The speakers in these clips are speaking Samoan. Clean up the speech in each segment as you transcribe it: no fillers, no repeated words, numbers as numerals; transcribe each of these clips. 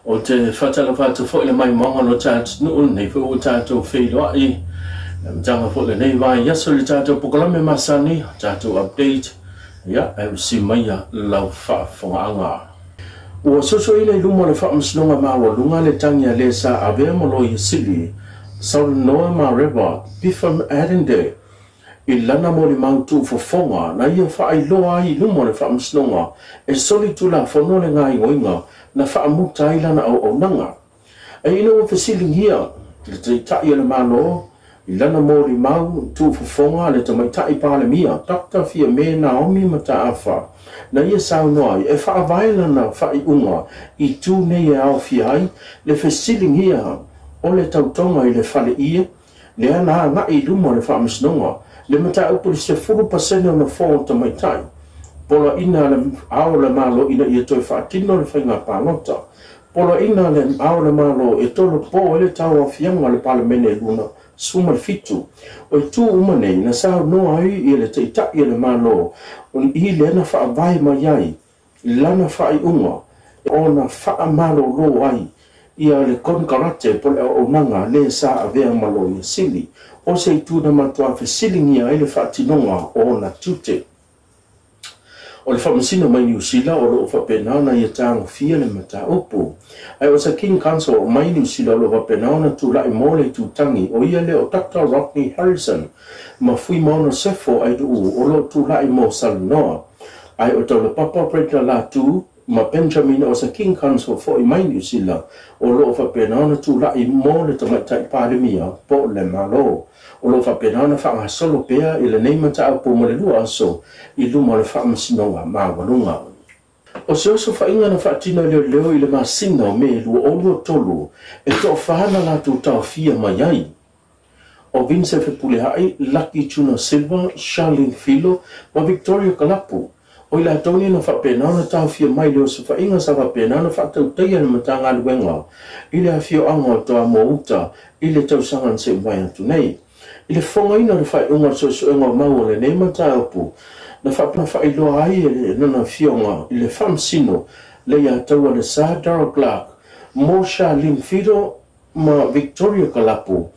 Ou te faatalofa atu foi i le maimoaga o lo tatou atunuu lenei foi ua tatou feiloai i le amataga foi o lenei vaiaso i le tatou polokalame masani, tatou update, ia, ae usi maia lau faafofogaaga. Ua sosoina i luma o le Faamasinoga Maualuga le tagi a le sa avea ma Loia Sili, Salanoa Mareva Bifam Adende, i lana molimau tuufofoga na ia faailoa ai i luma o le Faamasinoga e soli tulafono le gaoioiga na faamuta ai lana auaunaga. Ae ina ua fesiligia le Taitai o le Malo i lana molimau tuufofoga le Tamaitai Palemia Dr. Fiame Naomi Mataafa na ia saunoa ai e faavae lana faaiuga i itu nei e aofia ai le fesiligia o le tautoga i le faleie lea na agai i luma o le Faamasinoga le mataupu i le 10% o nofoa o tamaitai, poloaiga a le Ao o le Malo ina ia toe faatino le faiga palota, poloaiga a le Ao o le Malo e tolopo ai le tauaofiaga o le Palemene e 27. O itu uma nei na saunoa ai le Taitai o le Malo i lea na faavae mai ai lana faaiuga ona faamalolo ai ia le konekarate po o le auaunaga le sa avea ma Loia Sili, o se itu na matua fesiligia ai le faatinoga o ona tiute. O le Faamasino mai Niu Sila o loo faapena ona ia tagofia le mataupu. Ae o se King Counsel mai Niu Sila o loo faapena ona tulai mo le itutagi, o ia lea o Dr. Rodney Harrison ma Fuimaono Sefo Ailuu o loo tulai mo Salanoa. Ae o Taulapapa Brenda Latu ma Benjamin o se King Counsel foi mai Niu Sila o loo faapena ona tulai mo le Tamaitai Palemia po o le Malo. O loo faapena ona faagasolo pea i lenei mataupu mo le 2 aso i luma o le Faamasinoga Maualuga. O se osofaiga na faatino e leoleo i le masina o Me 2023 e toafa na latou taofia mai ai o Vincent Fepuleai, Lucky Juna Silva, Charlene Filo ma Victoria Kalapu. O i latou nei na faapena ona taofia mai le osofaiga sa faapena ona faatautaia le Matagaluega i le afioaga o Toamoa Uta i le tausaga na se'i mai atu nei. I le fofogaina o le faaiuga o le suesuega o mau o lenei mataupu na faailoa ai e lana afioga i le Faamasino Leiataua le Sir Darrell Clark mo Charlene Fido ma Victoria Kalapu,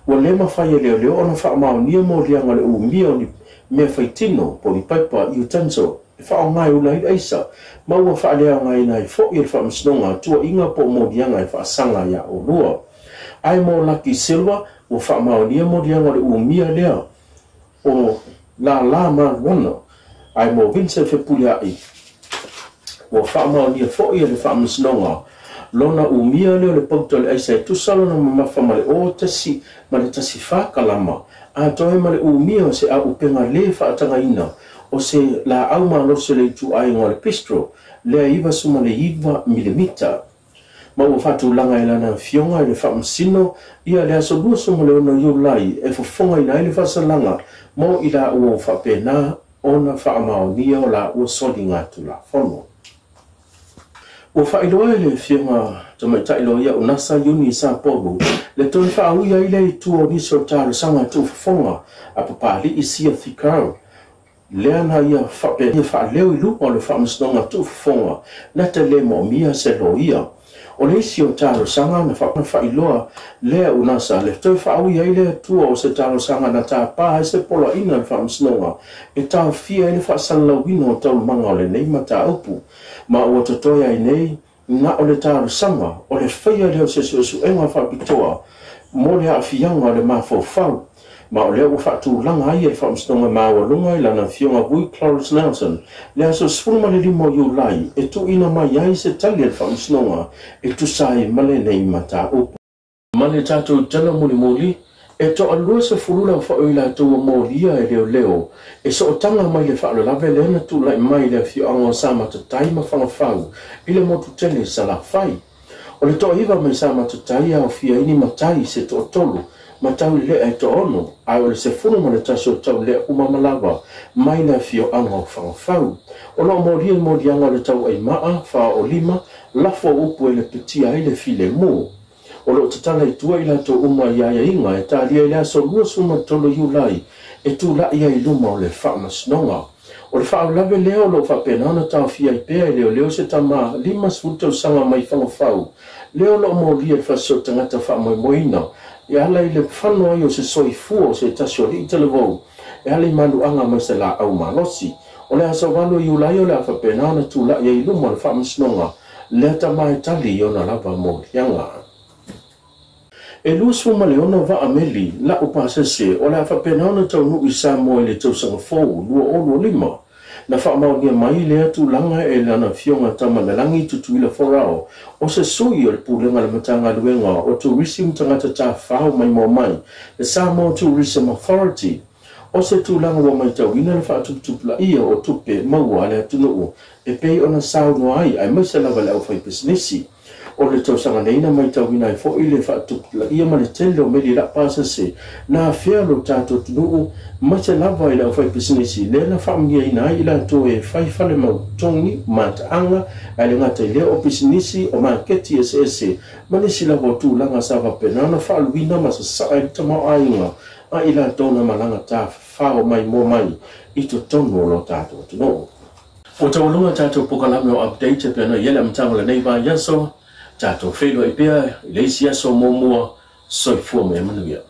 ua le mafai e leoleo ona faamaonia moliaga o le umia o ni mea faitino po o ni paipa utensil e faaaoga e ula ai le aisa, ma ua faaleaogaina ai foi e le Faamasinoga tuuaiga po o moliaga e faasaga iā olua. Ae mo Lucky Silva, ua faamaonia moliaga o le umia lea o lālā maluana. Ae mo Vincent Fepuleai, ua faamaonia foi e le Faamasinoga lona umia lea o le pauta o le aisa e tusa lona mamafa ma le 0.1 ma le 1.4 kalama, atoa ai ma le umia o se auupega lē faatagaina o se laau malosi o le ituaiga o le pistol lea 99 milimita. Ma ua faatulaga e lana afioga i le Faamasino ia le aso 26 Iulai e fofogaina ai le faasalaga mo i laua ua faapena ona faamaonia o laua soliga tulafono. Ua faailoa e le afioga Tamaitai Loia Unasa Iuni Sapolu le toe faaui ai lea i tua o nisi o talosaga tuufofoga a Papali'i Sia Thikau lea na ia faapea faaleo i luma o le Faamasinoga tuufofoga na te lē moomia se loia. O le isi o talosaga na faailoa lea Unasa le toe faaui ai lea tua o se talosaga na tapā ai se poloaiga a le Faamasinoga e taofia ai le faasalalauina o taualumaga o lenei mataupu, ma ua totoe ai nei na o le talosaga o le faia lea o se suesuega faapitoa mo le aafiaga o le mafaufau, ma o lea ua faatulaga ai e le Faamasinoga Maualuga i lana afioga Vui Clarence Nelson le aso 15 o Iulai e tuuina mai ai se tali a le Faamasinoga e tusa ai ma lenei mataupu. Ma le tatou tala mulimuli, e toa-20 le aofai o i latou ua molia e leoleo e sootaga mai le faalavelave lea na tulai mai i le afioaga o Samatatai ma Fagafau i le motu tele i Salafai. O le toa-9 mai Samatatai e aofia ai ni matai se toatolu ma taulelea e toaono, ae o le 11 o taulelea uma ma lava mai le afioaga o Fagafau. O loo molia i moliaga o le tauaimaa faaolima lafo o upu e lepetia ai le filemu. O loo tatala i tua i latou uma i aiaiga e talia i le aso 23 Iulai e tulai ai i luma o le Faamasinoga. O le faalavelave lea o loo faapena ona taofia ai pea e leoleo se tama 50 tausaga mai Fagafau Lea o lo o molia i le fasisootagata faamoemoeina e ala i le fano ai o se soifua o se tasi o alii talavou e ala i maluaga mai se laau malosi. O le aso 8 o Iulai o le a faapena ona tulai ai i luma o le Faamasinoga lea tama e tali i ona lava moliaga. E 26 vaa meli lau pasese o le a faapena ona taunuu i Samoa i le tausaga fou 2025. Na faamaonia mai lea tulaga e lana Afioga Tamalalagi Tutuila Forao, o se sui o le Pulega a le Matagaluega o Turisi ma Tagata Tafafao Maimoa Mai, le Samoa Tourism Authority. O se tulaga ua matauina le faatuputupulaia o tupe maua a le atunuu e pei ona saunoa ai, aemaise lava le aufaipisinisi. O le tausaga nei na matauina ai foi le faatupulaia ma le tele o meli laupasese na afea lo tatou atunuu, aemaise lava i le aufaipisinisi, lea na faamanuiaina ai i latou e fai fale mautogi mataaga, ae le gata i lea o pisinisi o maketi eseese ma nisi lava o tulaga sa faapena ona faaluina ma sasaa i le tamaoaiga a i latou na malaga tafafao maimoa mai i totonu o lo tatou atunuu. Ua taualuga tatou polokalame o Update e pei ona i ai le amataga o lenei vaiaso. Tatou feiloai pea i le isi aso muamua. Soifua ma ia manuia.